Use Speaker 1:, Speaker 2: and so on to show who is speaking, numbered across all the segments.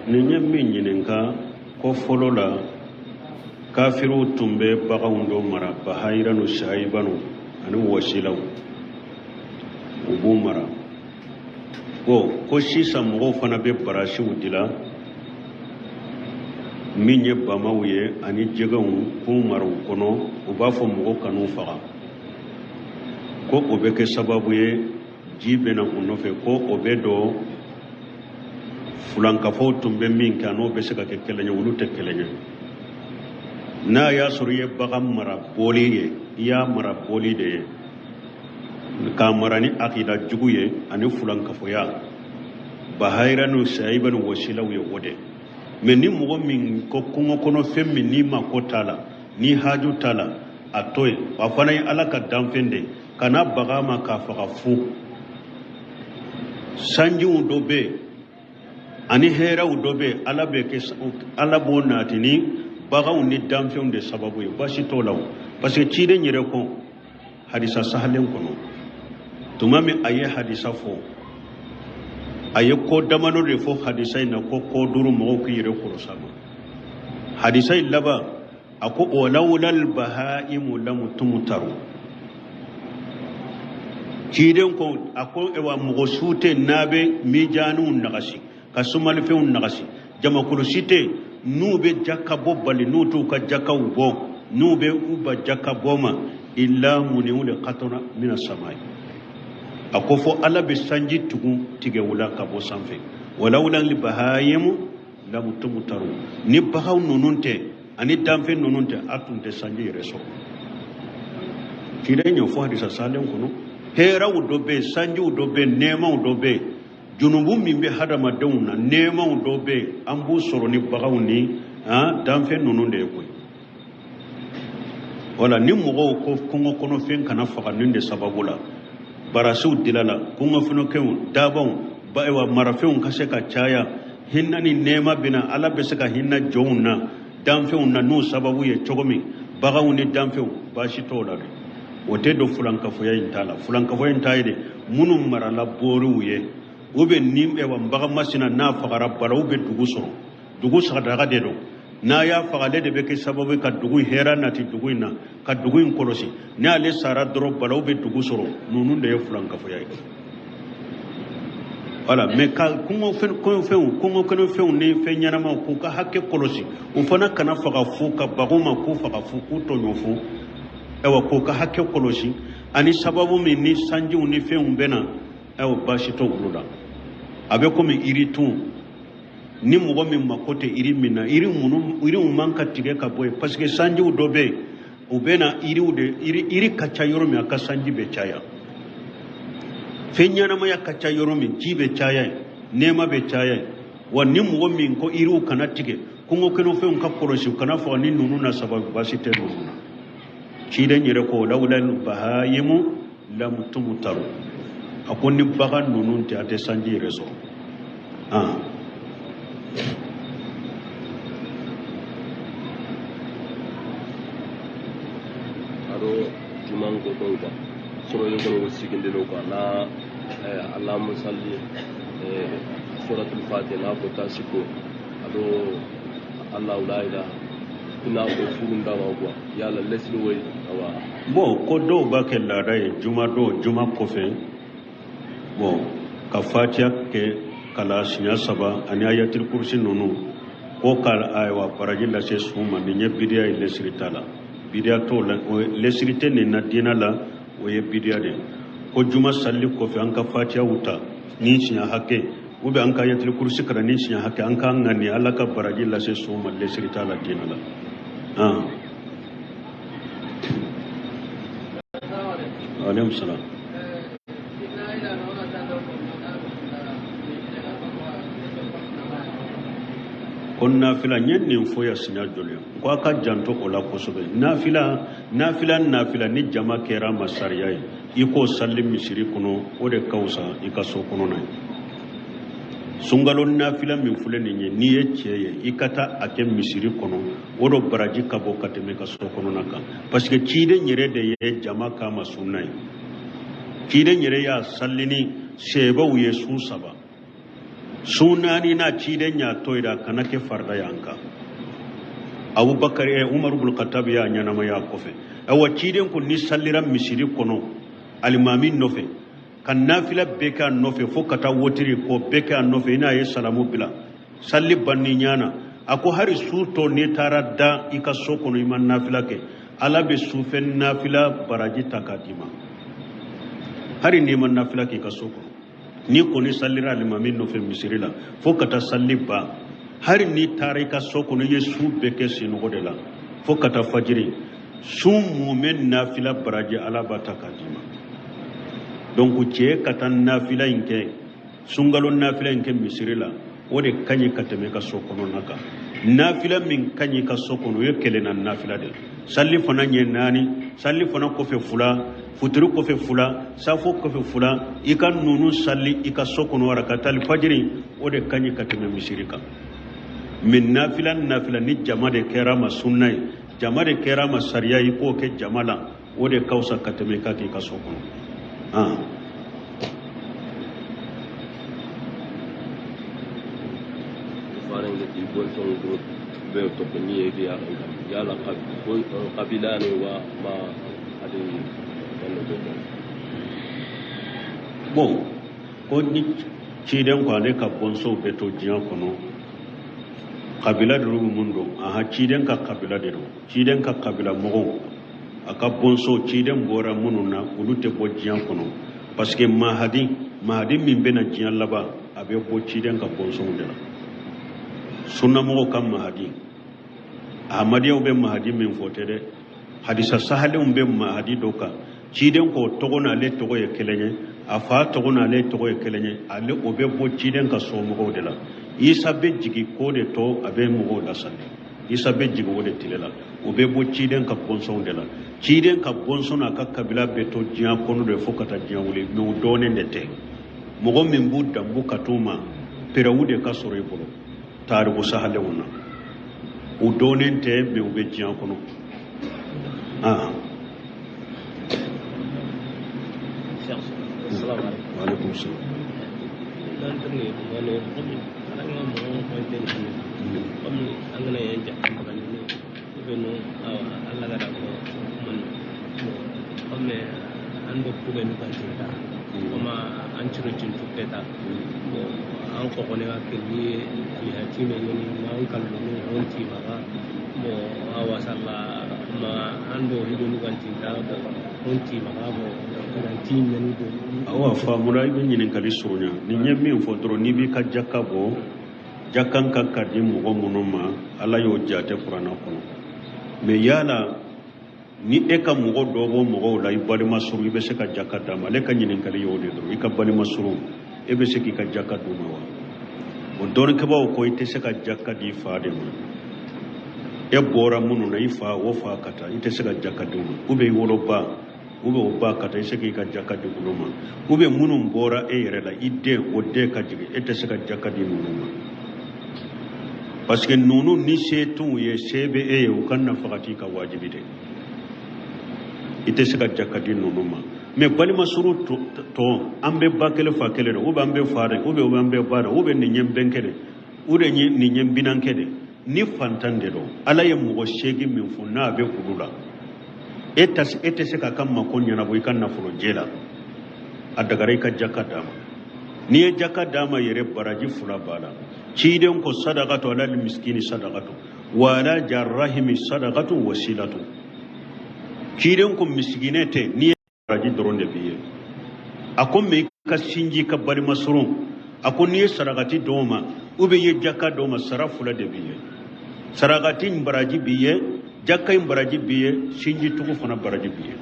Speaker 1: Nin ye min ɲininka ko fɔlɔ la kafiriw tun bɛ baganw dɔ mara, bahayiranu, sayibanu ani wasilaw, u b'u mara. Ko sisan mɔgɔw fana bɛ barasiw dila min ye bamaw ye ani jɛgɛw k'u mara u kɔnɔ, u b'a fɔ mɔgɔ kan'u faga, ko o bɛ kɛ sababu ye ji bɛ na u nɔfɛ, ko o bɛ don fulankafow tun bɛ min kɛ, n'o bɛ se ka kɛ kelen ye, olu tɛ kelen ye. N'a y'a sɔrɔ i ye bagan mara bɔli ye, i y'a mara bɔli de ye, k'a mara ni akida jugu ye ani fulankafoya, bahayira ni sayiba ni wasilaw ye o de. Mɛ ni mɔgɔ min ko kungo kɔnɔ fɛn min n'i mako t'a la, ni haju t'a la, a to yen. A fana ye Ala ka danfɛn de ye, kana baga a ma k'a faga fu. Sanjiw dɔ bɛ yen ani hɛrɛw dɔ bɛ yen, Ala bɛ kɛ, Ala b'o nati ni baganw ni danfɛnw de sababu ye, baasi t'o la o. Parce que ciden yɛrɛ ko hadisa sahalen kɔnɔ, tuma min a ye hadisa fɔ, a ye ko damadɔ de fɔ hadisa in na, ko ko duuru mɔgɔw k'i yɛrɛ kɔlɔsi a ma. Hadisa in laban, a ko walawulal bahaimu lam tumutaru. Ciden ko, a ko ewa mɔgɔ su tɛ n'a bɛ mijaniw nagasi ka sumalifɛnw nagasi, jamakulu si tɛ n'u bɛ jaka bɔ bali, n'u t'u ka jakaw bɔ, n'u bɛ u ba jaka bɔ ma, illa muni'ul qatra mina samai. A ko fo Ala bɛ sanji tugun tigɛ u la ka bɔ sanfɛ. Walawulal bahaimu lam tumutaru, ni baganw ninnu tɛ ani danfɛn ninnu tɛ, a tun tɛ sanji yɛrɛ sɔrɔ. Ciden y'o fɔ hadisa salen kɔnɔ. Hɛrɛw dɔ bɛ yen, sanjiw dɔ bɛ yen, nɛɛmaw dɔ bɛ yen, junubu min bɛ hadamadenw na, nɛɛmaw dɔ bɛ yen, an b'u sɔrɔ ni baganw ni danfɛn ninnu de ye koyi. Wala ni mɔgɔw ko kungo kɔnɔfɛn kana faga nin de sababu la, barasiw dila la, kungo kɔnɔfɛnw, dabaw, ayiwa marafɛnw ka se ka caya, hinɛ ni nɛɛma bɛ na, Ala bɛ se ka hinɛ jɔnw na, danfɛnw na n'o sababu ye cogo min, baganw ni danfɛnw, baasi t'o la dɛ. O tɛ don fulankafoya in ta la. Fulankafoya in ta ye de minnu marala booriw ye, u bɛ ni ayiwa bagan masina n'a fagara balawu bɛ dugu sɔrɔ, dugu sagadaga de don, n'a y'a faga ale de bɛ kɛ sababu ka dugu hɛrɛ nati dugu in na, ka dugu in kɔlɔsi. N'ale sara dɔrɔn balawu bɛ dugu sɔrɔ. Ninnu de ye fulankafoya ye. Wala mɛ ka kungo fɛnw, kungo kɔnɔ fɛnw ni fɛn ɲɛnamaw k'u ka hakɛ kɔlɔsi, u fana kana faga fu, ka bag'u ma k'u faga fu, k'u tɔɲɔ fu, ayiwa k'u ka hakɛ kɔlɔsi ani sababu min ni sanjiw ni fɛnw bɛ na, ayiwa baasi t'olu la. A bɛ komi yiritun, ni mɔgɔ min mako tɛ yiri min na, yiri minnu yiriw man ka tigɛ ka bɔ yen, parce que sanjiw dɔ bɛ yen, u bɛ na yiriw de, yiri ka ca yɔrɔ min, a ka sanji bɛ caya, fɛn ɲɛnamaya ka ca yɔrɔ min, ji bɛ caya yen, nɛɛma bɛ caya yen. Wa ni mɔgɔ min ko yiriw kana tigɛ, kungo kɔnɔfɛnw ka kɔlɔsi, u kana faga ni ninnu na sababu, baasi tɛ ninnu na. Ciden yɛrɛ ko lawulal bahayimu lam tumutaru, a ko ni bagan ninnu tɛ, a tɛ sanji yɛrɛ sɔrɔ.
Speaker 2: Aro juman ko dɔw kan sɔrɔ ye kɔnɔ ko siginde dɔw kan na Allahumma salli suratul Fatiha n'a ko tasiko ado Allahu la ilaha i n'a ko furu dama quoi yala lesiri woyi awa.
Speaker 1: Bon, ko dɔw b'a kɛ laada ye juma dɔw juma kɔfɛ, bon, ka fatiya kɛ kala siɲɛ saba ani ayatul kursi ninnu, ko ka ayiwa baraji lase su ma. Nin ye bidiya ye, lesiri t'a la, bidiya t'o la, o lesiri tɛ nin na diinɛ la, o ye bidiya de ye. Ko juma salli kɔfɛ an ka fatiyaw ta ni siɲɛ hakɛ, ou bien an ka ayatul kursi kalan ni siɲɛ hakɛ, an k'an ŋani Ala ka baraji lase su ma, lesiri t'a la diinɛ la. Aleykum salaam. Ko nafila, n ye nin fɔ yan siɲɛ joli ye, ko a ka janto o la kosɛbɛ. Nafila, nafila, nafila ni jama kɛra ma sariya ye, i k'o sali misiri kɔnɔ, o de ka fisa i ka so kɔnɔna ye. Sunkalo nafila min filɛ nin ye, n'i ye cɛ ye, i ka taa a kɛ misiri kɔnɔ, o dɔ baraji ka bon ka tɛmɛ i ka so kɔnɔna kan, parce que ciden yɛrɛ de ye jama kama sunna ye. Ciden yɛrɛ y'a sali ni sɛbɛw ye su saba. Sun naani na ciden y'a to yen a kana kɛ farida y'an kan. Abubakar Umaru bun Khattab y'a ɲɛnamaya kɔfɛ. Awa ciden ko ni salira misiri kɔnɔ alimami nɔfɛ ka nafila bɛɛ k'a nɔfɛ fo ka taa wotiri k'o bɛɛ k'a nɔfɛ i n'a ye salamu bila sali banni ɲana, a ko hari su tɔ n'i taara da i ka so kɔnɔ i ma nafila kɛ, Ala bɛ sufɛ nafila baraji ta k'a d'i ma. Hari n'i ma nafila k'i ka so kɔnɔ, n'i kɔni salira alimami nɔfɛ misiri la fo ka taa sali ban, hari n'i taara i ka so kɔnɔ i ye su bɛɛ kɛ sinɔgɔ de la fo ka taa fajiri, su mumɛ nafila baraji Ala b'a ta k'a d'i ma. Donc cɛ ka taa nafila in kɛ, sunkalo nafila in kɛ misiri la, o de ka ɲi ka tɛmɛ i ka so kɔnɔna kan. Nafila min ka ɲi i ka so kɔnɔ, o ye kelenna nafila de ye. Sali fana ɲɛ naani, sali fana kɔfɛ fila, futiri kɔfɛ fila, safo kɔfɛ fila, i ka nunu sali i ka so kɔnɔ rakatali fajiri, o de ka ɲi ka tɛmɛ misiri kan. Mais nafila nafila ni jama de kɛra ma sunna ye, jama de kɛra ma sariya, i k'o kɛ jama la, o de ka fisa ka tɛmɛ i ka k'i ka so kɔnɔ. Bon, ko ni ciden ko ale ka bɔnsɔnw bɛ to diɲɛ kɔnɔ, kabila de bɛ mun don? Aha, ciden ka kabila de don. Ciden ka kabila mɔgɔw, a ka bɔnsɔnw, ciden bɔra minnu na, olu tɛ bɔ diɲɛ kɔnɔ, parce que mahadi, mahadi min bɛna diɲɛ laban, a bɛ bɔ ciden ka bɔnsɔnw de la. Sunnamɔgɔw ka mahadi, ahmadiyaw bɛ mahadi min fɔ tɛ dɛ, hadisa sahalenw bɛ mahadi dɔ kan, ciden k'o tɔgɔ n'ale tɔgɔ ye kelen ye, a fa tɔgɔ n'ale tɔgɔ ye kelen ye, ale o bɛ bɔ ciden ka somɔgɔw de la. Isa bɛ jigin k'o de to a bɛ mɔgɔw lasali, Isa bɛ jigin o de tile la, o bɛ bɔ ciden ka bɔnsɔnw de la. Ciden ka bɔnsɔn n'a ka kabila bɛ to diɲɛ kɔnɔ de fo ka taa diɲɛ wuli, mais o dɔnnen de tɛ. Mɔgɔ min b'u danbu ka t'u ma, preuve de ka sɔrɔ i bolo tariku sahalenw na, u dɔnnen tɛ, mais u bɛ diɲɛ kɔnɔ. Waaleykum salaam. Awa faamuna, i bɛ ɲininkali surunya. Ni n ye min fɔ dɔrɔn, n'i b'i ka jaka bɔ, jakan kan ka di mɔgɔ minnu ma, Ala y'o jate kuranna kɔnɔ. Mais yala ni e ka mɔgɔ dɔ bɔ mɔgɔw la, i balima surun, i bɛ se ka jaka d'a ma? Ale ka ɲininkali y'o de dɔrɔn. I ka balima surun, e bɛ se k'i ka jaka d'u ma wa? O dɔnnikɛbaaw ko i tɛ se ka jaka di i fa de ma. E bɔra minnu na, i fa o fa ka taa, i tɛ se ka jaka di u ma. Ou bien i woloba, ou bien o ba ka taa, i se k'i ka jaka di olu ma. Ou bien minnu bɔra e yɛrɛ la, i den o den ka jigin, e tɛ se ka jaka di ninnu ma, parce que ninnu ni se t'u ye, se bɛ e ye, u ka nafaga t'i ka wajibi de, i tɛ se ka jaka di ninnu ma. Mais balima surun tɔ, an bɛ ba kelen fa kelen de, ou bien an bɛ fa de, ou bien an bɛ ba de, ou bien nin ye n bɛnkɛ de, ou bien nin ye n binankɛ de, ni fantan de don, Ala ye mɔgɔ seegin min fɔ n'a bɛ olu la, e tɛ se k'a ka mako ɲɛnabɔ i ka nafolo jɛ la, a dagara i ka jaka d'a ma. N'i ye jaka d'a ma yɛrɛ, baraji fila b'a la. Ciden ko sadakatu ala miskini sadakatu wa ala jarrahimi sadakatu wasilatu. Ciden ko misikinɛ tɛ, n'i ye baraji dɔrɔn de b'i ye. A ko mais i ka sinji ka balima surun, a ko n'i ye sarakati d'o ma, ou bien i ye jaka d'o ma, sara fila de b'i ye. Sarakati in baraji b'i ye, jaka in baraji b'i ye, sinji tugu fana baraji b'i ye.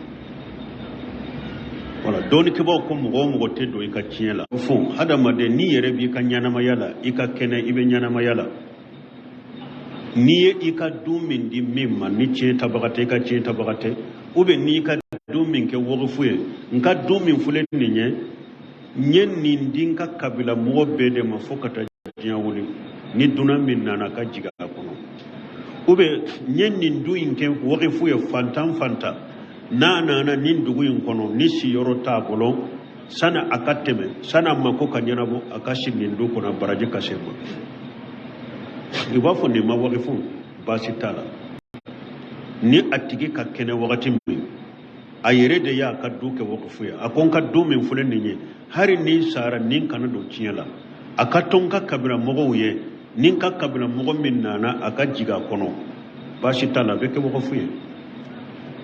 Speaker 1: Wala dɔnnikɛbaaw ko mɔgɔ o mɔgɔ tɛ don i ka tiɲɛ la fo hadamaden n'i yɛrɛ b'i ka ɲɛnamaya la, i ka kɛnɛ, i bɛ ɲɛnamaya la, n'i ye i ka dun min di min ma, ni tiɲɛ tabaga tɛ, i ka tiɲɛ tabaga tɛ, ou bien n'i ka dun min kɛ wakufu ye, n ka dun min filɛ nin ye, n ye nin di n ka kabila mɔgɔ bɛɛ de ma fo ka taa diɲɛ wuli, ni dunan min nana ka jigin a kɔnɔ, ou bien n ye nin du in kɛ wakufu ye, fantan fantan n'a nana nin dugu in kɔnɔ, ni siyɔrɔ t'a bolo, Sani a ka tɛmɛ, sani a mako ka ɲɛnabɔ, a ka si nin du kɔnɔ, baraji ka se ma. I b'a fɔ nin ma wakifu, baasi t'a la. Ni a tigi ka kɛnɛ wagati min, a yɛrɛ de y'a ka du kɛ wakifu ye. A ko n ka du min filɛ nin ye, hali ni n sara, nin kana don tiɲɛ la, a ka to n ka kabila mɔgɔw ye. Ni n ka kabila mɔgɔ min nana, a ka jigin a kɔnɔ, baasi t'a la, a bɛ kɛ wakifu ye.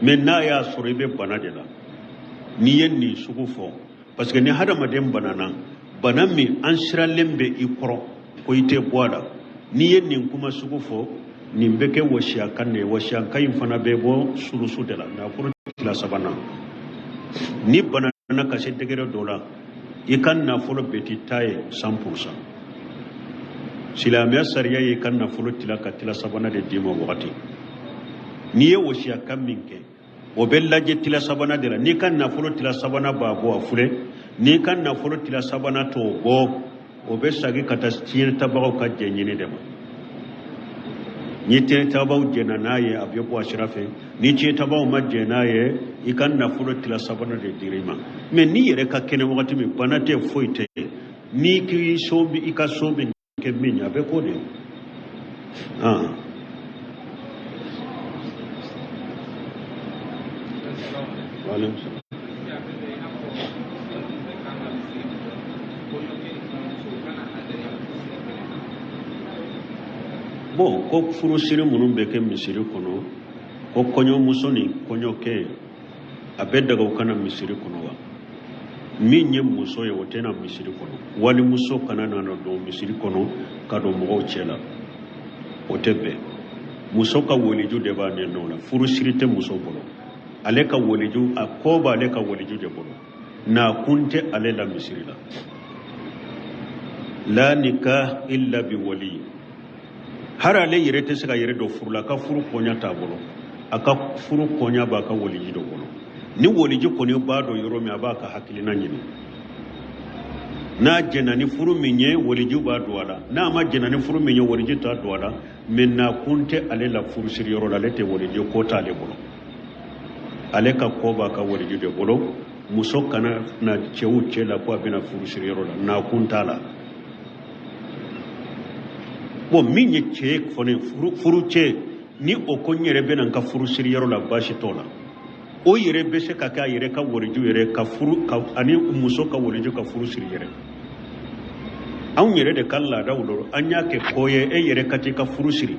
Speaker 1: Mais n'a y'a sɔrɔ i bɛ bana de la, n'i ye nin sugu fɔ, parce que ni hadamaden banana, bana min an siralen bɛ i kɔrɔ ko i tɛ bɔ a la, n'i ye nin kuma sugu fɔ, nin bɛ kɛ wasiyakan de ye. Wasiyakan in fana bɛ bɔ sulusu de la, nafolo tila sabanan. Ni banana ka se degré dɔ la, i ka nafolo bɛɛ t'i ta ye 100%. Silamɛya sariya ye i ka nafolo tila ka tila sabanan de d'i ma. Wagati n'i ye wasiyakan min kɛ, o bɛ lajɛ tila sabanan de la. N'i ka nafolo tila sabanan b'a bɔ, a filɛ. N'i ka nafolo tila sabanan t'o bɔ, o bɛ segin ka taa tiɲɛtabagaw ka jɛ ɲini de ma. Ni tiɲɛtabagaw jɛnna n'a ye, a bɛ bɔ a sira fɛ. Ni tiɲɛtabagaw ma jɛn n'a ye, i ka nafolo tila sabanan de dir'i ma. Mais n'i yɛrɛ ka kɛnɛ wagati min, bana tɛ, foyi tɛ, n'i k'i so, i ka so bɛ kɛ min ye, a bɛ k'o de ye. Waaleykum salaam. Bon, ko furusiri minnu bɛ kɛ misiri kɔnɔ, ko kɔɲɔmuso ni kɔɲɔkɛ, a bɛ daga u ka na misiri kɔnɔ wa? Min ye muso ye, o tɛ na misiri kɔnɔ. Walimuso kana na don misiri kɔnɔ ka don mɔgɔw cɛ la, o tɛ bɛn. Muso ka waliju de b'a nɔ la. Furusiri tɛ muso bolo. Ale ka waliju, a ko b'ale ka waliju de bolo. Na kun tɛ ale la misiri la. La nikah illa bi wali. Har ale yɛrɛ tɛ se ka yɛrɛ don furu la. A ka furu koɲa t'a bolo, a ka furu koɲa b'a ka waliji de bolo. Ni waliji kɔni b'a dɔn yɔrɔ min, a b'a ka hakilina ɲini. N'a jɛnna ni furu min ye, waliji b'a don a la. N'a ma jɛnna ni furu min ye, waliji t'a don a la. Mais na kun tɛ ale la furusiri yɔrɔ la. Ale tɛ waliji, ko t'ale bolo. Ale ka ko b'a ka waliji de bolo. Muso kana na cɛw cɛ la ko a bɛna furusiri yɔrɔ la, na kun t'a la. Bon, min ye cɛ fana, furu cɛ, ni o ko n yɛrɛ bɛna n ka furusiri yɔrɔ la, baasi t'o la. O yɛrɛ bɛ se ka kɛ a yɛrɛ ka waliju yɛrɛ ka furu ka ani muso ka waliju ka furu siri yɛrɛ. Anw yɛrɛ de ka laadaw don, an y'a kɛ ko ye. E yɛrɛ ka t'i ka furu siri,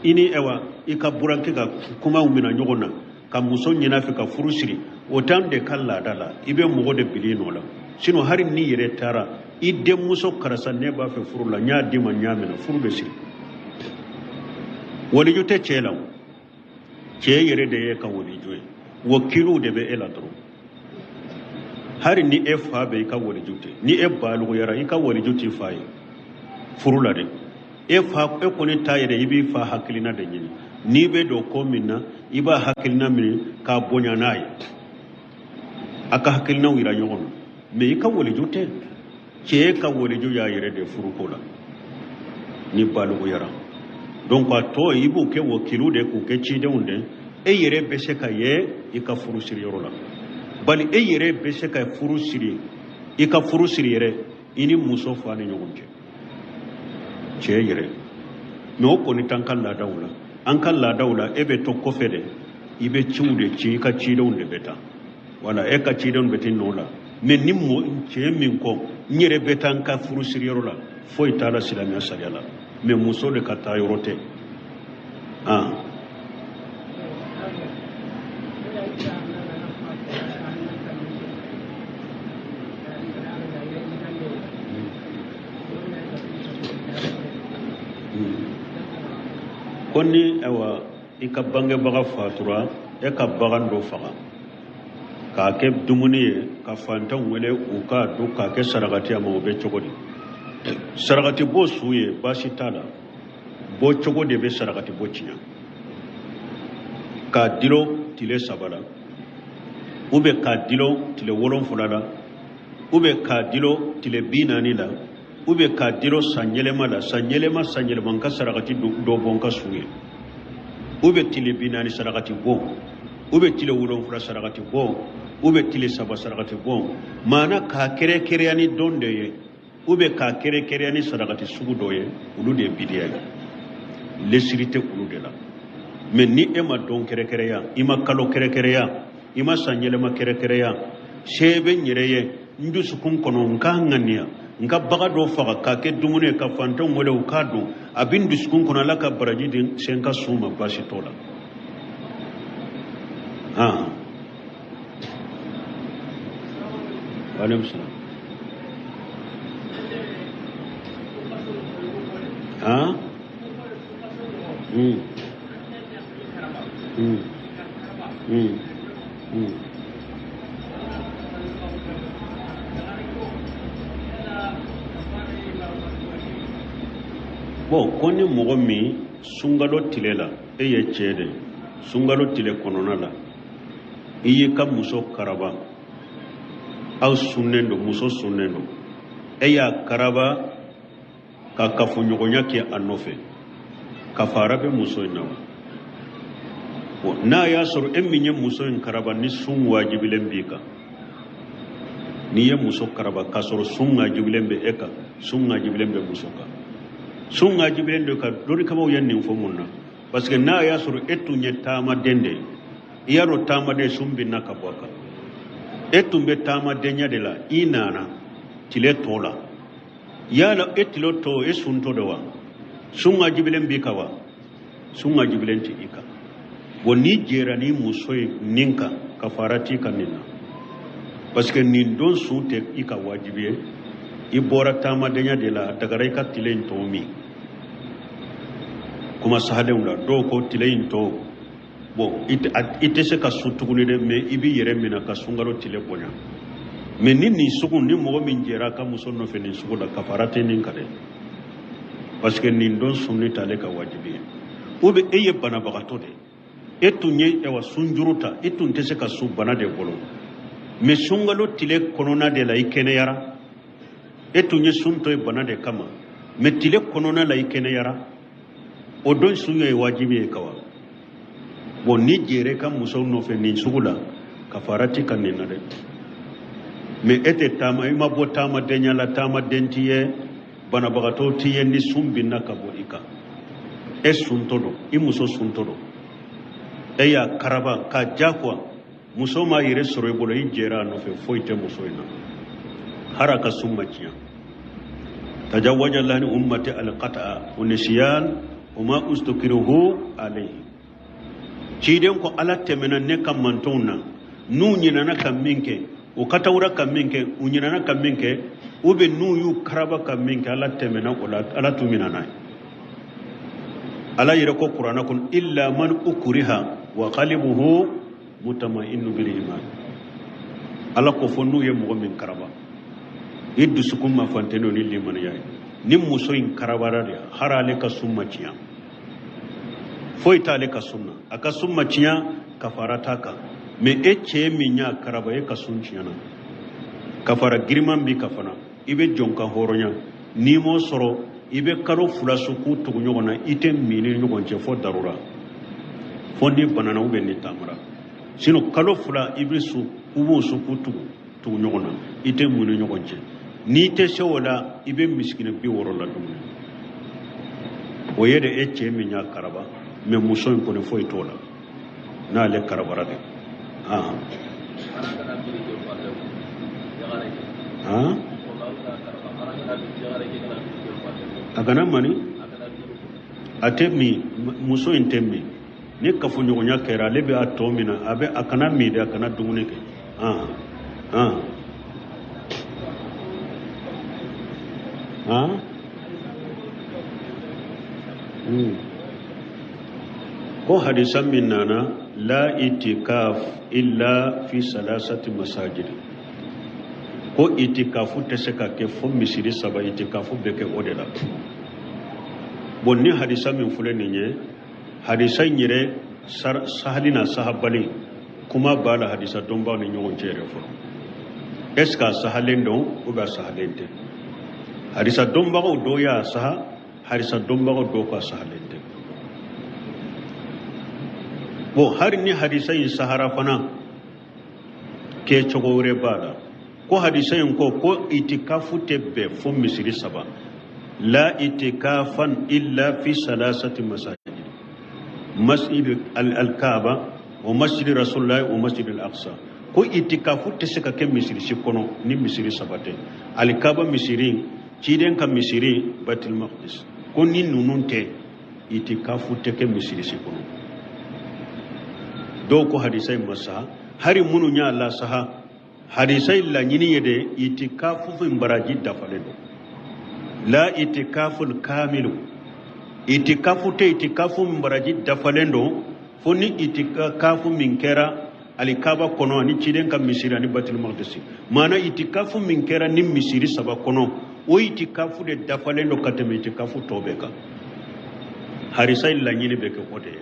Speaker 1: i ni ɛwa i ka burankɛ ka kumaw minɛ ɲɔgɔn na ka muso ɲin'a fɛ ka furu siri, o t'an de ka laada la. I bɛ mɔgɔ de bil'i nɔ la. Sinon hali n'i yɛrɛ taara i denmuso, karisa, ne b'a fɛ furu la, n y'a d'i ma, n y'a minɛ, furu bɛ siri. Waliju tɛ cɛ la o. Cɛ yɛrɛ de ye ka waliju ye, wakiluw de bɛ e la dɔrɔn. Hali ni e fa bɛ, i ka waliju tɛ. Ni e baliguyara, i ka waliju t'i fa ye furu la dɛ. E fa, e kɔni ta yɛrɛ, i b'i fa hakilina de ɲini. N'i bɛ don ko min na, i b'a hakilina minɛ k'a bonya n'a ye, a ka hakilinaw yira ɲɔgɔn na. Mais i ka waliju tɛ. Cɛ ka waliju y'a yɛrɛ de furuko la ni baliguyara. Donc a tɔ, i b'u kɛ wakilu de, k'u kɛ cidenw de. E yɛrɛ bɛ se ka ye i ka furu siri yɔrɔ la, bali e yɛrɛ bɛ se ka furu siri, i ka furu siri yɛrɛ i ni muso fa ni ɲɔgɔn cɛ, cɛ yɛrɛ. Mais o kɔni t'an ka laadaw la. An ka laadaw la, e bɛ to kɔfɛ de, i bɛ ciw de ci, i ka cidenw de bɛ taa. Wala e ka cidenw bɛ t'i nɔ la. Mais ni mɔ cɛ min kɔ, n yɛrɛ bɛ taa n ka furu siri yɔrɔ la, foyi t'a la silamɛya sariya la. Mais muso de ka taa yɔrɔ tɛ. Ko ni ayiwa i ka bangebaga fatura, e ka bagan dɔ faga k'a kɛ dumuni ye ka fantanw wele u k'a dun, k'a kɛ sarakati a ma, o bɛ cogo di? Sarakati bɔ su ye, baasi t'a la. Bɔ cogo de bɛ sarakati bɔ tiɲɛ. K'a dilo tile 3 la, ou bien k'a dilo tile 7 la, ou bien k'a dilo tile 40 la, ou bien k'a dilo san yɛlɛma la. San yɛlɛma, san yɛlɛma, n ka sarakati dɔ bɔ n ka su ye, ou bien tile 40 sarakati bɔ, ou bien tile 7 sarakati bɔ. Ou bien tile 3 sarakati bɔ, maana k'a kɛrɛnkɛrɛnya ni don de ye, ou bien k'a kɛrɛnkɛrɛnya ni sarakati sugu dɔ ye, olu de ye bidiya ye. Lesiri tɛ olu de la. Mais ni e ma don kɛrɛnkɛrɛnya, i ma kalo kɛrɛnkɛrɛnya, i ma san yɛlɛma kɛrɛnkɛrɛnya, se bɛ n yɛrɛ ye n dusukun kɔnɔ, n k'a ŋaniya n ka baga dɔ faga k'a kɛ dumuni ye ka fantanw wele u k'a dun, a bɛ n dusukun kɔnɔ, Ala ka baraji di se n ka sun ma, baasi t'o la. Han, waaleykum salaam. Han. Bon, ko ni mɔgɔ min sunkalo tile la, e ye cɛ de ye, sunkalo tile kɔnɔna la i y'i ka muso karaba, aw sunnen don, muso sunnen don, e y'a karaba ka kafoɲɔgɔnya kɛ a nɔfɛ, kafara bɛ muso in na wa? Bon, n'a y'a sɔrɔ e min ye muso in karaba ni sun wajibilen b'i kan, n'i ye muso karaba k'a sɔrɔ sun wajibilen bɛ e kan, sun wajibilen bɛ muso kan, sun wajibilen don kan. Dɔnnikɛbaaw ye nin fɔ mun na? Parce que n'a y'a sɔrɔ e tun ye taamaden de ye, i y'a dɔn taamaden sun binna ka bɔ a kan, e tun bɛ taamadenya de la, i nana tile tɔ la, yala e tile tɔ e suntɔ de wa? Sun wajibilen b'i kan wa? Sun wajibilen tɛ i kan. Bon, n'i jɛra ni muso ye nin kan, kafara t'i kan nin na, parce que nin don sun tɛ i ka wajibi ye, i bɔra taamadenya de la, a dagara i ka tile in tɔ min. Kuma sahalenw la, dɔw ko tile in tɔ, bon, i tɛ se ka sun tuguni dɛ, mais i b'i yɛrɛ minɛ ka sunkalo tile bonya. Mais ni nin sugu, ni mɔgɔ min jɛra a ka muso nɔfɛ nin sugu la, kafara tɛ nin kan dɛ, parce que nin don sunni t'ale ka wajibi ye. Ou bien e ye banabagatɔ de ye, e tun ye ɛwa sunjuru ta, e tun tɛ se ka sun bana de bolo, mais sunkalo tile kɔnɔna de la i kɛnɛyara, e tun ye sun to ye bana de kama, mais tile kɔnɔna la i kɛnɛyara, o don sun ye wajibi ye kawa. Bon, ni jɛra ka muso nɔfɛ nin sugu la, kafara ti kan nin na dɛ. Mais e tɛ taama, i ma bɔ taamadenya la, taamaden t'i ye, banabagatɔ t'i ye, ni sun binna ka bɔ i kan, e suntɔ don, i muso suntɔ don, e y'a karaba k'a diyagoya, muso m'a yɛrɛ sɔrɔ i bolo, i jɛra a nɔfɛ, foyi tɛ muso in na, har a ka sun ma tiɲɛ. Tajawaja lani ummati alqata'a wa nisyan wa ma ustukrihu alayhi. Ciden ko Ala tɛmɛna ne ka mantonw na, n'u ɲinana ka min kɛ, u katawura ka min kɛ, u ɲinana ka min kɛ, ou bien n'u y'u karaba ka min kɛ, Ala tɛmɛna o la, Ala t'u minɛ n'a ye. Ala yɛrɛ ko kuranɛ kɔnɔ, illa man ukriha wa qalbuhu mutma'innu bil iman. Ala ko fo n'u ye mɔgɔ min karaba, i dusukun ma fanteni ni limaniya ye. Ni muso in karabara de, har ale ka sun ma tiɲɛ, foyi t'ale ka sun na, a ka sun ma tiɲɛ, kafara t'a kan. Mais e cɛ min y'a karaba, e ka sun tiɲɛna, kafara giriman b'i kan fana, i bɛ jɔn ka hɔrɔnya, n'i m'o sɔrɔ i bɛ kalo 2 sun k'u tugu ɲɔgɔn na, i tɛ min ni ɲɔgɔn cɛ fo darura, fo ni banana ou bien ni taamara. Sinon kalo 2 i bɛ sun, u b'o sun k'u tugu ɲɔgɔn na, i tɛ mun ni ɲɔgɔn cɛ. N'i tɛ se o la, i bɛ misikina 60 la dumuni. O ye de e cɛ min y'a karaba, mais muso in kɔni foyi t'o la n'ale karabara de. A kana mani, a tɛ min, muso in tɛ min. Ni kafoɲɔgɔnya kɛra, ale bɛ a tɔ min na, a bɛ a kana min dɛ, a kana dumuni kɛ. Ko hadisa min nana, la itikaf illa fi salasati masajid, ko itikafu tɛ se ka kɛ fo misiri 3, itikafu bɛ kɛ o de la. Bon, ni hadisa min filɛ nin ye, hadisa in yɛrɛ sahali n'a sahabali kuma b'a la hadisa dɔnbaw ni ɲɔgɔn cɛ yɛrɛ fɔlɔ. Est ce que a sahalen don ou bien a sahalen tɛ? Hadisa dɔnbagaw dɔw y'a saha, hadisa dɔnbagaw dɔw ko a sahalen tɛ. Bon, hali ni hadisa in sahara fana, Kɛcogo wɛrɛ b'a la. Ko hadisa in ko ko itikafu tɛ bɛn fo misiri saba. La itikafan illa fi salasati masajid, masjid al-kaaba wa masjid rasulullah wa masjid al-aqsa. Ko itikafu tɛ se ka kɛ misiri si kɔnɔ ni misiri saba tɛ: alikaba misiri, ciden ka misiri, Baitul Maqdis. Ko ni ninnu tɛ, itikafu tɛ kɛ misiri si kɔnɔ. Dɔw ko hadisa in ma saha. Hari minnu y'a la saha, hadisa in laɲini ye de itikafu fin baraji dafalen don. La itikaful kamilu, itikafu tɛ itikafu min baraji dafalen don fo ni itikafu min kɛra alikaba kɔnɔ ani ciden ka misiri ani Batul Maqdis. Maana itikafu min kɛra ni misiri saba kɔnɔ, o itikafu de dafalen don ka tɛmɛ itikafu tɔ bɛɛ kan. Hadisa in laɲini bɛ kɛ o de ye,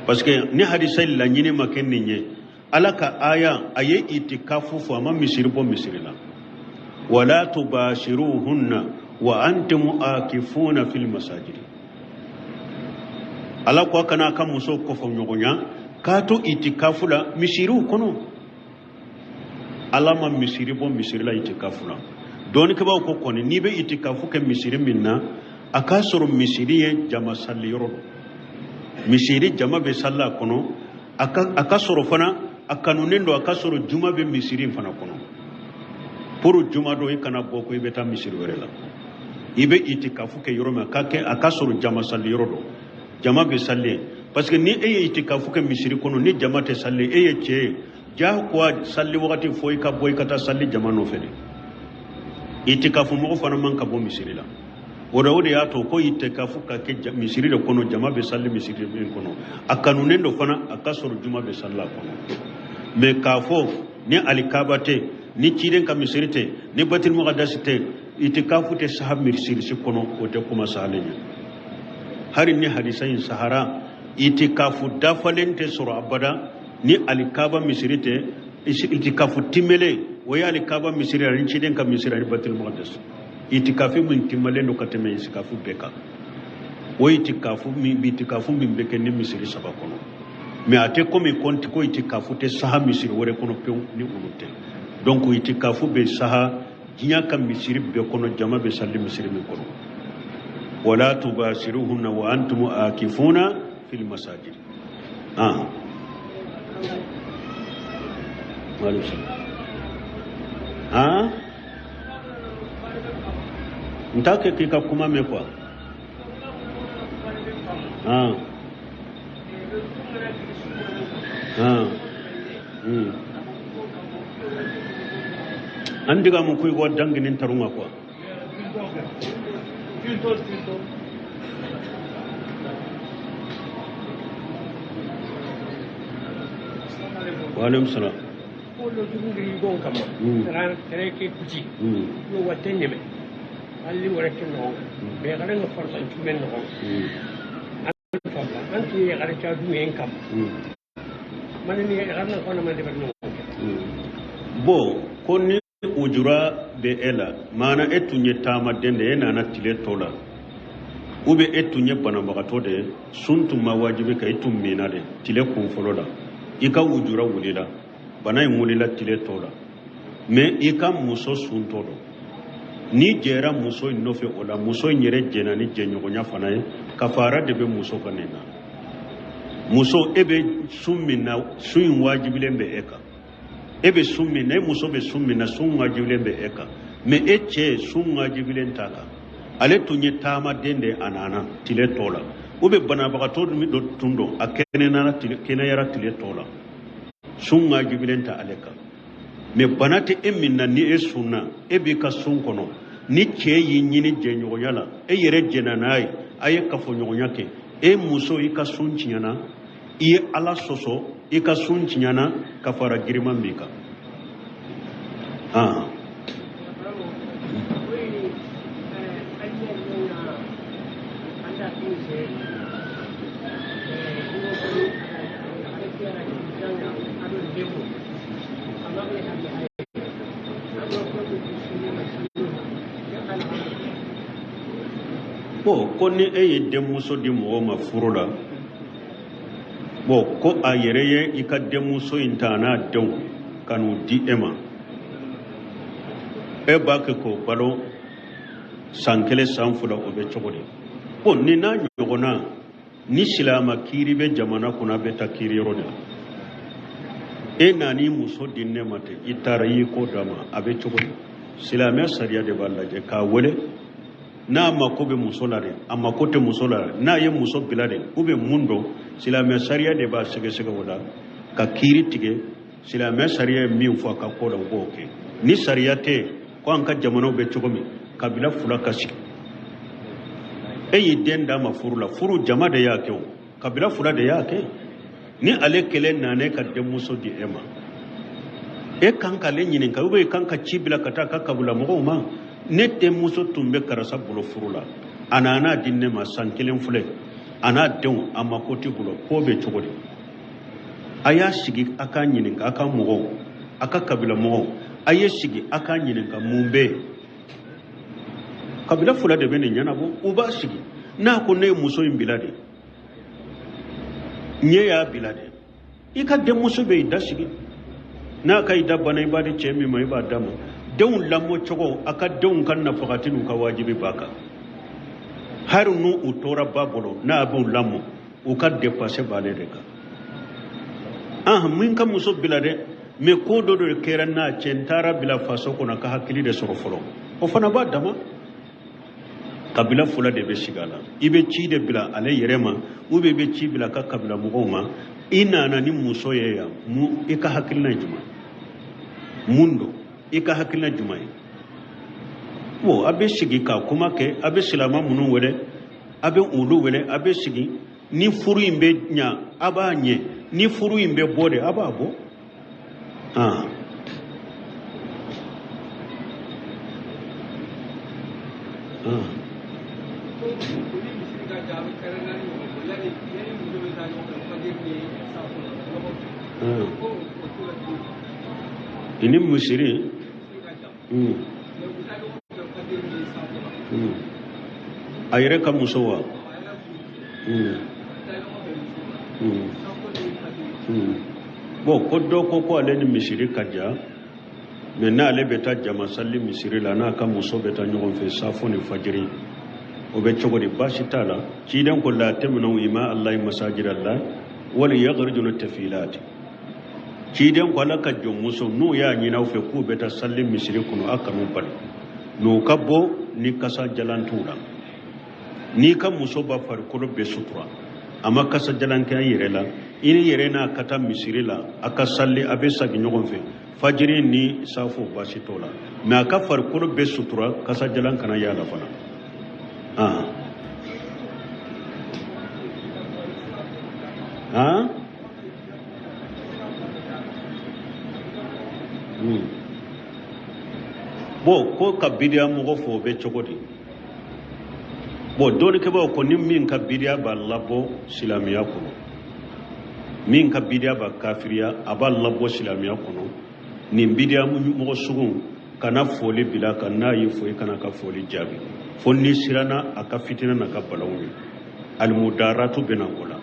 Speaker 1: parce que ni hadisa in laɲini ma kɛ nin ye, Ala ka aya a ye itikafu fɔ, a ma misiri bɔ misiri la. Wala tubashiruhunna wa antum akifuna fil masajid. Ala ko a kana a ka musow kɔfɔ ɲɔgɔnya k'a to itikafu la misiriw kɔnɔ. Ala ma misiri bɔ misiri la itikafu la. Dɔnnikɛbaaw ko kɔni, n'i bɛ itikafu kɛ misiri min na, a k'a sɔrɔ misiri ye jama sali yɔrɔ don, misiri jama bɛ sali a kɔnɔ. A ka sɔrɔ fana, a kanunen don a ka sɔrɔ juma bɛ misiri in fana kɔnɔ, pour juma don i kana bɔ ko i bɛ taa misiri wɛrɛ la. I bɛ itikafu kɛ yɔrɔ min, a ka sɔrɔ jama sali yɔrɔ don, jama bɛ sali yen. Parce que ni e ye itikafu kɛ misiri kɔnɔ, ni jama tɛ sali, e ye cɛ ye, diyagoya sali wagati fo i ka bɔ i ka taa sali jama nɔfɛ de. Itikafu mɔgɔ fana man ka bɔ misiri la. O de y'a to ko itikafu ka kɛ misiri de kɔnɔ, jama bɛ sali misiri min kɔnɔ. A kanunen don fana a ka sɔrɔ juma bɛ sali a kɔnɔ. Mais k'a fɔ ni alikaba tɛ, ni ciden ka misiri tɛ, ni Batul Maqdis tɛ, itikafu tɛ saha misiri si kɔnɔ, o tɛ kuma sahalen ye. Hari ni hadisa in sahara, itikafu dafalen tɛ sɔrɔ abada ni alikaba misiri tɛ. Itikafu timelen, o ye alikaba misiri ani ciden ka misiri ani Batul Maqdis. Itikafu min timalen don ka tɛmɛ itikafu bɛɛ kan, o itikafu min bɛ kɛ ni misiri saba kɔnɔ. Mais a tɛ komi kɔnti ko itikafu tɛ saha misiri wɛrɛ kɔnɔ pewu ni olu tɛ. Donc itikafu bɛ saha diɲɛ ka misiri bɛɛ kɔnɔ, jama bɛ sali misiri min kɔnɔ. Wala tubashiruhunna wa antum akifuna fil masajid. N t'a kɛ k'i ka kuma mɛn quoi. An diga mu kuy go danginin tarunga quoi. Wa alaikum salam. Bon, ko ni ujura bɛ e la, maana e tun ye taamaden de ye, e nana tile tɔ la, ou bien e tun ye banabagatɔ de ye, sun tun ma wajibi kan, e tun minna de tile kun fɔlɔ la, i ka ujura wulila, bana in wulila tile tɔ la, mais i ka muso suntɔ don. N'i jɛra muso in nɔfɛ o la, muso in yɛrɛ jɛnna ni jɛɲɔgɔnya fana ye, kafara de bɛ muso ka nin na. Muso, e bɛ sun min na, sun in wajibilen bɛ e kan. E bɛ sun min na, e muso bɛ sun min na, sun wajibilen bɛ e kan. Mais e cɛ, sun wajibilen t'a kan. Ale tun ye taamaden de, a nana tile tɔ la, ou bien banabagatɔ min dɔ tun don, a kɛnɛyara tile tɔ la, sun wajibilen tɛ ale kan. Mais bana tɛ e min na, ni e sunna, e b'i ka sun kɔnɔ, ni cɛ y'i ɲini jɛɲɔgɔnya la, e yɛrɛ jɛnna n'a ye, a ye kafoɲɔgɔnya kɛ, e muso, i ka sun tiɲɛna, i ye Ala sɔsɔ, i ka sun tiɲɛna, kafara giriman b'i kan. Bon, ko ni e ye denmuso di mɔgɔ ma furu la, bon, ko a yɛrɛ ye i ka denmuso in ta n'a denw ka n'u di e ma, e b'a kɛ k'o balo san kelen san fila, o bɛ cogo di? Bon, nin n'a ɲɔgɔnna, ni silama kiiri bɛ jamana kɔnɔ, a bɛ taa kiiri yɔrɔ de la. E nan'i muso di ne ma ten, i taara i y'i ko d'a ma, a bɛ cogo di? Silamɛ sariya de b'a lajɛ k'a wele. N'a mako bɛ muso la de, a mako tɛ muso la, n'a ye muso bila de, ou bien mun don, silamɛ sariya de b'a sɛgɛsɛgɛ o la ka kiiri tigɛ. Silamɛ sariya ye min fɔ a ka ko la, o b'o kɛ. Ni sariya tɛ yen, ko an ka jamanaw bɛ cogo min, kabila fila ka sigi, e y'i den d'a ma furu la, furu jama de y'a kɛ, o kabila fila de y'a kɛ. Ni ale kelen nana ka denmuso di e ma, e kan k'ale ɲininka, ou bien e kan ka ci bila ka taa a ka kabila mɔgɔw ma: ne denmuso tun bɛ karisa bolo furu la, a nana di ne ma, san kelen filɛ, a n'a denw, a mako tɛ bolo, ko bɛ cogo di? A y'a sigi a k'a ɲininka, a ka mɔgɔw, a ka kabila mɔgɔw, a ye sigi a k'a ɲininka mun bɛ yen. Kabila fila de bɛ nin ɲɛnabɔ, u b'a sigi. N'a ko ne ye muso in bila de, ɲɛ y'a bila de, i ka denmuso bɛ i da sigi. N'a ka i da bana, i b'a di cɛ min ma, i b'a d'a ma. Denw lamɔ cogo, a ka denw ka nafakati n'u ka wajibi b'a kan. Hali n'u u tora ba bolo, n'a b'u lamɔ, u ka dépense b'ale de kan. An min ka muso bila dɛ, mais ko dɔ de kɛra n'a cɛ, n taara bila faso kɔnɔ ka hakili de sɔrɔ fɔlɔ, o fana b'a dama. Kabila fila de bɛ sigi a la. I bɛ ci de bila ale yɛrɛ ma, ou bien i bɛ ci bila a ka kabila mɔgɔw ma: i nana ni muso ye yan, mun i ka hakilina ye jumɛn? Mun don, i ka hakilina jumɛn ye? Bon, a bɛ sigi ka kuma kɛ, a bɛ silamɛ minnu wele, a bɛ olu wele, a bɛ sigi. Ni furu in bɛ ɲa, a b'a ɲɛ. Ni furu in bɛ bɔ de, a b'a bɔ. Ah. Ah. Ah. Ni misiri. A yɛrɛ ka muso wa? Bon, ko dɔ ko ko ale ni misiri ka jan, mais n'ale bɛ taa jama sali misiri la, n'a ka muso bɛ taa ɲɔgɔn fɛ safo ni fajiri, o bɛ cogo di? Baasi t'a la. Ciden ko la tamnau ima allahi masajid allah wal yaghrijuna tafilati. Ciden ko ala ka jɔnmuso, n'u y'a ɲini aw fɛ k'u bɛ taa sali misiri kɔnɔ, a kan'u bali n'u ka bɔ ni kasa jalan t'u la. N'i ka muso b'a farikolo bɛɛ sutura, a ma kasa jalan kɛ a yɛrɛ la, i ni yɛrɛ n'a ka taa misiri la, a ka sali, a bɛ sagi ɲɔgɔn fɛ fajiri ni safo, baasi t'o la. Mais a ka farikolo bɛɛ sutura, kasa jalan kana y'a la fana. Ah. Ah? Bon, ko ka bidiya mɔgɔ fɔ, o bɛ cogo di? Bon, dɔnnikɛbaaw ko ni min ka bidiya b'a labɔ silamɛya kɔnɔ, min ka bidiya b'a kafiriya, a b'a labɔ silamɛya kɔnɔ, nin bidiya mɔgɔ sugu, kana foli bila kan. N'a y'i fo, i kana ka foli jaabi fo n'i siranna a ka fitina n'a ka balawu ye. Alimudaratu bɛ na o la.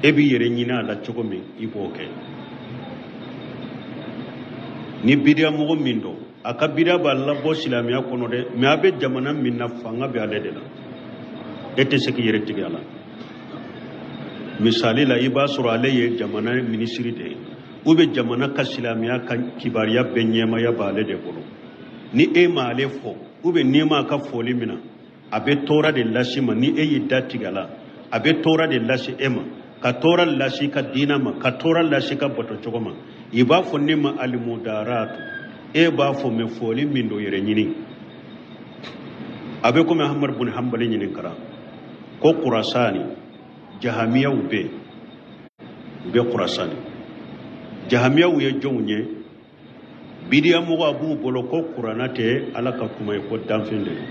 Speaker 1: E b'i yɛrɛ ɲini a la cogo min, i b'o kɛ. Ni bidiya mɔgɔ min don, a ka bidiya b'a labɔ silamɛya kɔnɔ dɛ, mais a bɛ jamana min na, fanga bɛ ale de la, e tɛ se k'i yɛrɛ tigɛ a la. Misali la, i b'a sɔrɔ ale ye jamana minisiri de ye, ou bien jamana ka silamɛya ka kibaruya bɛɛ ɲɛmaya b'ale de bolo. Ni e m'ale fɔ, ou bien n'i m'a ka foli minɛ, a bɛ tɔɔrɔ de lase ma. Ni e y'i da tigɛ a la, a bɛ tɔɔrɔ de lase e ma, ka tɔɔrɔ lase i ka diinɛ ma, ka tɔɔrɔ lase i ka bato cogo ma. I b'a fɔ ne ma alimudaratu, e b'a fɔ mɛ foli min don, yɛrɛ ɲini. A bɛ komi Ahmad bun Hanbali ɲininkara ko Kurasani jahamiyaw bɛ yen, u bɛ Kurasani. Jahamiyaw ye jɔnw ye? Bidiya mɔgɔ a b'u bolo ko kuranna tɛ Ala ka kuma ye, ko danfɛn de don.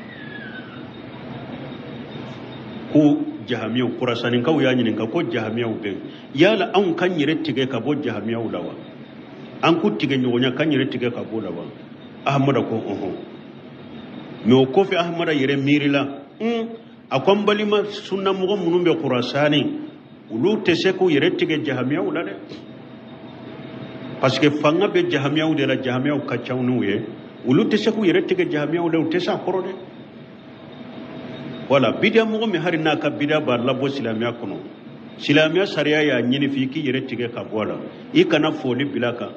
Speaker 1: Ko jahamiyaw, Kurasanikaw y'a ɲininka ko jahamiyaw bɛ yen, yala anw k'an yɛrɛ tigɛ ka bɔ jahamiyaw la wa? An k'u tigɛ ɲɔgɔnya, k'an yɛrɛ tigɛ ka bɔ la wa? Ahamada ko ɔhɔn. Mais o kɔfɛ, Ahamada yɛrɛ miirila, a ko n balima sunnamɔgɔ minnu bɛ Kurasani, olu tɛ se k'u yɛrɛ tigɛ jahamiyaw la dɛ. Parce que fanga bɛ jahamiyaw de la, jahamiyaw ka ca n'u ye, olu tɛ se k'u yɛrɛ tigɛ jahamiyaw la, u tɛ se a kɔrɔ dɛ. Wala bidiya mɔgɔ min hali n'a ka bidiya b'a labɔ silamɛya kɔnɔ, silamɛya sariya y'a ɲini f'i k'i yɛrɛ tigɛ ka bɔ a la, i kana foli bila kan,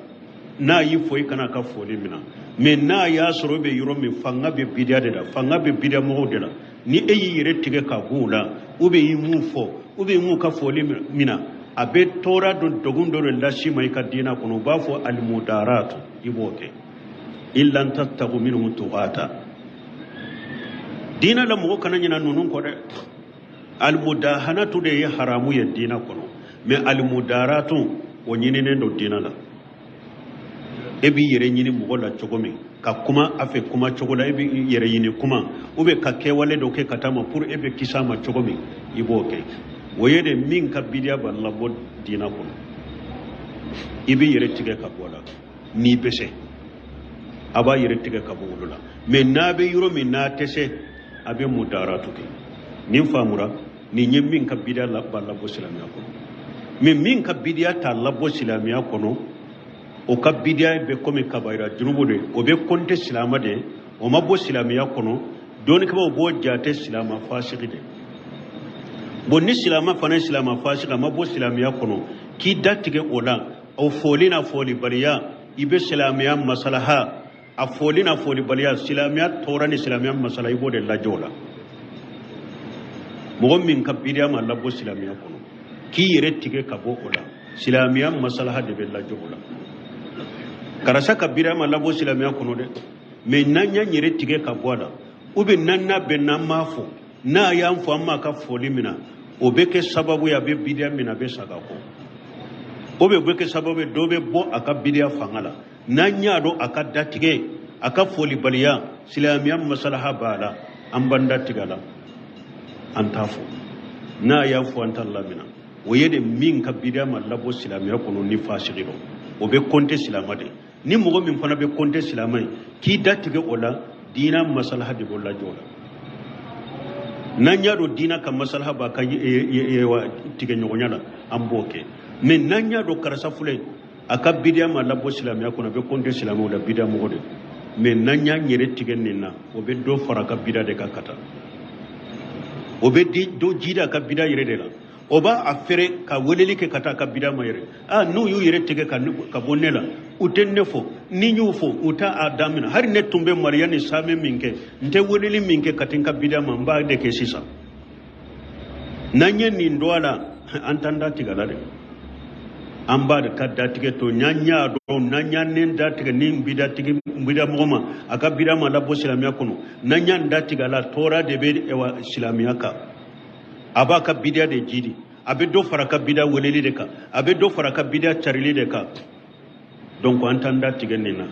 Speaker 1: n'a y'i fo i kana ka foli minɛ. Mais n'a y'a sɔrɔ e bɛ yɔrɔ min, fanga bɛ bidiya de la, fanga bɛ bidiya mɔgɔw de la, ni e y'i yɛrɛ tigɛ ka bɔ o la, ou bien i m'u fɔ, ou bien i m'u ka foli minɛ, a bɛ tɔɔrɔ dɔ degun dɔ de las'i ma i ka diinɛ kɔnɔ. U b'a fɔ alimudarat, i b'o kɛ illa an tattaqu minhum tuqata. Diinɛ la mɔgɔ kana ɲina ninnu kɔ dɛ. Alimudahanatu de ye haramu ye diinɛ kɔnɔ, mais alimudaratu o ɲininen don diinɛ la. E b'i yɛrɛ ɲini mɔgɔ la cogo min ka kuma a fɛ kuma cogo la, e b'i yɛrɛ ɲini kuma ou bien ka kɛwale dɔ kɛ ka taa ma pour e bɛ kisi a ma cogo min, i b'o kɛ. O ye de min ka bidiya b'a labɔ diinɛ kɔnɔ, i b'i yɛrɛ tigɛ ka bɔ a la n'i bɛ se, a b'a yɛrɛ tigɛ ka bɔ olu la. Mais n'a bɛ yɔrɔ min n'a tɛ se, a bɛ mudaratu kɛ. Nin faamura, nin ye min ka bidiya b'a labɔ silamɛya kɔnɔ. Mais min ka bidiya t'a labɔ silamɛya kɔnɔ, o ka bidiya bɛ komi kabayira jurubu de, o bɛ kɔnte silama de, o ma bɔ silamɛya kɔnɔ. Dɔnnikɛbaaw b'o jate silama fasigi de. Bon, ni silama fana ye silama fasigi, a ma bɔ silamɛya kɔnɔ, k'i datigɛ o la, o foli n'a folibaliya, i bɛ silamɛya masalaha, a foli n'a folibaliya, silamɛya tɔɔrɔ ni silamɛya masala, i b'o de lajɛ o la. Mɔgɔ min ka bidiya ma labɔ silamɛya kɔnɔ, k'i yɛrɛ tigɛ ka bɔ o la, silamɛya masalaha de bɛ lajɛ o la. Karisa ka bidiya ma labɔ silamɛya kɔnɔ dɛ, mais n'an y'an yɛrɛ tigɛ ka bɔ a la, ou bien n'an n'a bɛn n'an m'a fɔ, n'a y'an fɔ an m'a ka foli minɛ, o bɛ kɛ sababu ye a bɛ bidiya minɛ, a bɛ saga kɔ, o bɛ kɛ sababu ye dɔ bɛ bɔ a ka bidiya fanga la. N'an y'a dɔn a ka datigɛ, a ka folibaliya, silamɛya masalaha b'a la, an b'an datigɛ a la, an t'a fɔ, n'a y'a fɔ an t'a lamina. O ye de min ka bidiya ma labɔ silamɛya kɔnɔ ni fasigi don, o bɛ kɔnte silama de. Ni mɔgɔ min fana bɛ kɔnte silama ye, k'i datigɛ o la, diinɛ masalaha de b'o lajɔ o la. N'an y'a dɔn diinɛ ka masalaha b'a ka tigɛ ɲɔgɔnya la, an b'o kɛ. Mais n'an y'a dɔn karisa filɛ, a ka bidiya ma labɔ silamɛya kɔnɔ, a bɛ kɔnte silamɛw la bidiya mɔgɔ de, mais n'an y'an yɛrɛ tigɛ nin na, o bɛ dɔ fara a ka bidiya de kan ka taa, o bɛ dɔ jidi a ka bidiya yɛrɛ de la, o b'a a fɛrɛ ka weleli kɛ ka taa a ka bidiya ma yɛrɛ. Aa, n'u y'u yɛrɛ tigɛ ka bɔ ne la, u tɛ ne fɔ, ni n y'u fɔ u t'a a daminɛ. Hali ne tun bɛ maloya ni saamɛ min kɛ, n tɛ weleli min kɛ ka taa n ka bidiya ma, n b'a de kɛ sisan. N'an ye nin dɔn a la, an t'an da tigɛ a la dɛ, an b'a de ka datigɛ to. N'an y'a dɔn, n'an y'an nen datigɛ ni bidatigi bida mɔgɔ ma, a ka bida ma labɔ silamɛya kɔnɔ, n'an y'an datigɛ a la, tɔɔrɔ de bɛ silamɛya kan. A b'a ka bidiya de jidi, a bɛ dɔ fara a ka bida weleli de kan, a bɛ dɔ fara a ka bidiya carili de kan. Donc an t'an datigɛ nin na,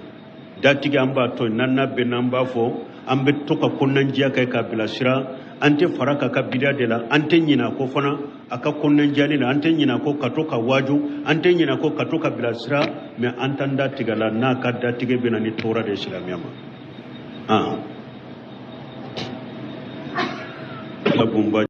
Speaker 1: datigɛ an b'a to yen. N'an n'a bɛnna, an b'a fɔ, an bɛ to ka kɔnɔnajɛya kɛ k'a bilasira, an tɛ fara k'a ka bidiya de la, an tɛ ɲinɛ a kɔ fana a ka kɔnɔnajɛyali la, an tɛ ɲinɛ a kɔ ka to ka waaju, an tɛ ɲinɛ a kɔ ka to ka bilasira, mais an t'an datigɛ la n'a ka datigɛ bɛ na ni tɔɔrɔ de ye silamɛya ma. Ala bonba.